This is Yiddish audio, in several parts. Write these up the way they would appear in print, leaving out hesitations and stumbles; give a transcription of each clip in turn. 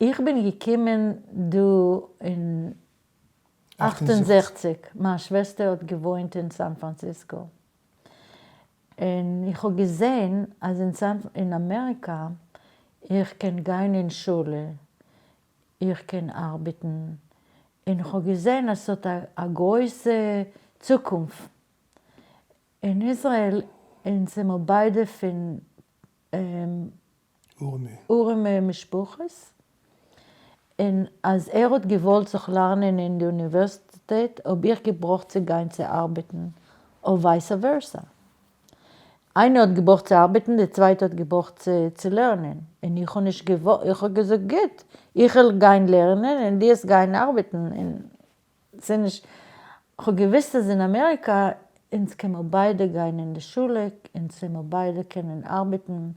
איך בין געקומען דא אין 68, מיין שוועסטער האט געוואוינט אין סאן פראנציסקא, און איך האב געזען אז אין אמעריקא איך קען גיין אין שולע, איך קען ארבעטן, און איך האב געזען אז ס'האט א גרויסע צוקונפט. אין איזראעל אונז זעמער ביידע פון ארעמע משפחות, און אז ער האט געוואלט זיך לערנען אין די אוניווערסיטעט האב איך געברויכט צו גיין צו ארבעטן, or vice versa. איינער האט געברויכט צו ארבעטן, די צווייטע האט געברויכט צו לערנען, און איך האב נישט געוואלט, איך האב געזאגט גוט, איך וועל גיין לערנען און דו וועסט גיין ארבעטן, און ס'איז נישט, כ'האב געוויסט אז אין אמעריקא אונז קען מיר ביידע גיין אין די שולע, אונז וועל מיר ביידע קענען ארבעטן,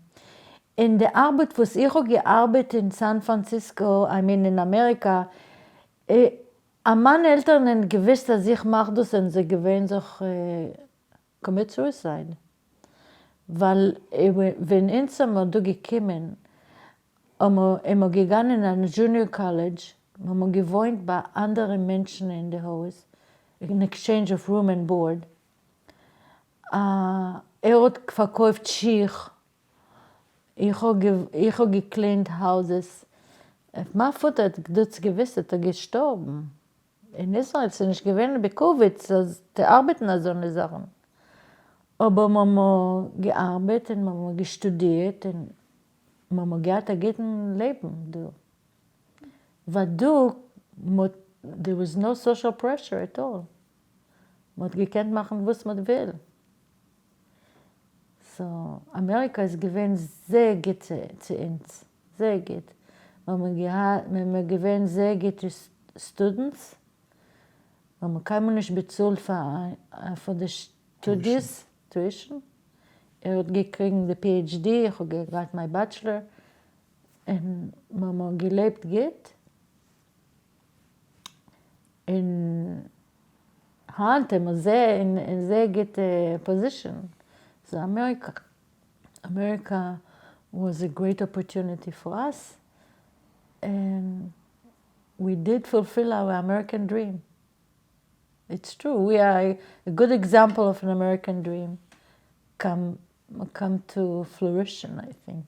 און די ארבעט וואס איך האב געארבעט אין סאן פראנציסקא, I mean אין אמעריקא, א מיינע עלטערן האבן געוויסט אז איך מאך דאס זענען זיי געווען זיך commit suicide, ווייל ווען אונז האמיר דא געקומען האמיר געגאנגען אין junior college, האמיר געוואוינט ביי אנדערע מענטשן אין די הויז, אין exchange of room and board, ער האט פארקויפט שיך, איך האב גע clean ט houses, מיין פאטער האט דאס געוויסט האט ער געשטארבן. אין איזראעל ס'איז נישט געווען בכבוד צו ארבעטן אזאנע זאכן, אבער מ'האמיר געארבעט און מ'האמיר געשטודירט און מ'האמיר געהאט א גוטן לעבן דא, ווייל דא מ'האט there was no social pressure at all, מ'האט געקענט מאכן וואס מ'האט וויל, so אמעריקא איז געווען זייער גוט צו אונז. זייער גוט. מ'האמיר געווען זייער גוטע students, מ'האמיר קיינמאל נישט באצאלט פאר די שטודיעס, tuition, ער האט געקריגן די PhD, איך האב געהאט מיין bachelor, און מ'האמיר געלעבט גוט, און היינט איז מען אין זייער גוטע position, so אמעריקא אמעריקא was a great opportunity for us and we did fulfill our American dream. It's true, we are a good example of an American dream come come to fruition I think.